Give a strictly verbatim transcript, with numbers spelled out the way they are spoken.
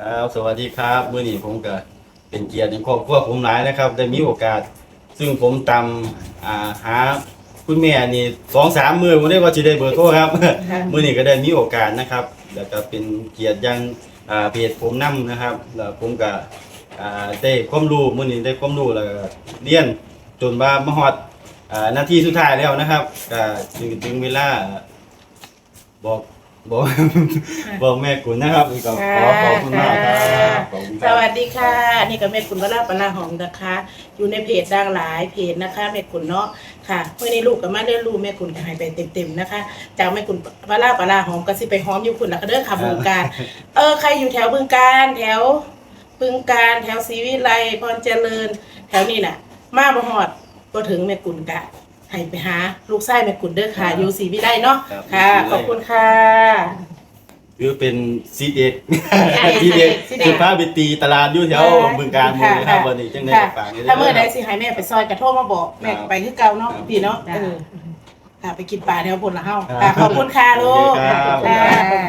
ครับ สวัสดีครับ มื้อนี้ผมก็เป็นเกียรติในครอบครัวผมหลายนะครับ ได้มีโอกาส ซึ่งผมตาม อ่า หาคุณแม่นี่สองสามมื้อ ผมได้ว่าสิได้เบอร์โทรครับ มื้อนี้ก็ได้มีโอกาสนะครับ แล้วก็เป็นเกียรติอย่าง อ่า เพจผมนำนะครับ แล้วผมก็ อ่า ได้ความรู้ มื้อนี้ได้ความรู้ แล้วก็เรียนจนว่ามาฮอด อ่า นาทีสุดท้ายแล้วนะครับ ก็ถึง ถึงเวลา บอก บอก บอกแม่กุลนะครับ ก็ขอ ขอบคุณมากครับ ขอบคุณครับ สวัสดีค่ะ นี่ก็แม่กุลวราปลาหอมนะคะ อยู่ในเพจดังหลายเพจนะคะ แม่กุลเนาะ ค่ะ มื้อนี้ลูกก็มาเรียนรู้ แม่กุลก็ให้ไปเต็มๆนะคะ จากแม่กุลวราปลาหอมก็สิไปหอมอยู่คุณละเด้อค่ะ บึงกาฬ เออ ใครอยู่แถวบึงกาฬ แถวบึงกาฬ แถวศรีวิไล พรเจริญ แถวนี้น่ะ มาบ่ฮอด บ่ถึงแม่กุลกะ ให้ไปหาลูกชายแม่กุลเด้อค่ะ อยู่ศรีวิไลเนาะ ครับ ค่ะ อยู่ศรีวิไล ขอบคุณค่ะ คือเป็นซีเด็ด อ่า ซีเด็ด ซีเด็ด คือพาไปตีตลาดอยู่แถว อ่า บึงกาฬหมู่นะครับ ค่ะ วันนี้จังได้ ค่ะ ฝากไว้ ถ้าเมื่อใด ด้วย สิให้แม่ไปซอยกระโทรมาบอก แม่ ครับ ไปคือเก่าเนาะ ครับ พี่เนาะ จ้ะ เออ ค่ะ ไปกินปลาแถวบนละเฮา ครับ ค่ะ ขอบคุณค่ะลูก โอเคครับ ขอบคุณค่ะ ค่ะ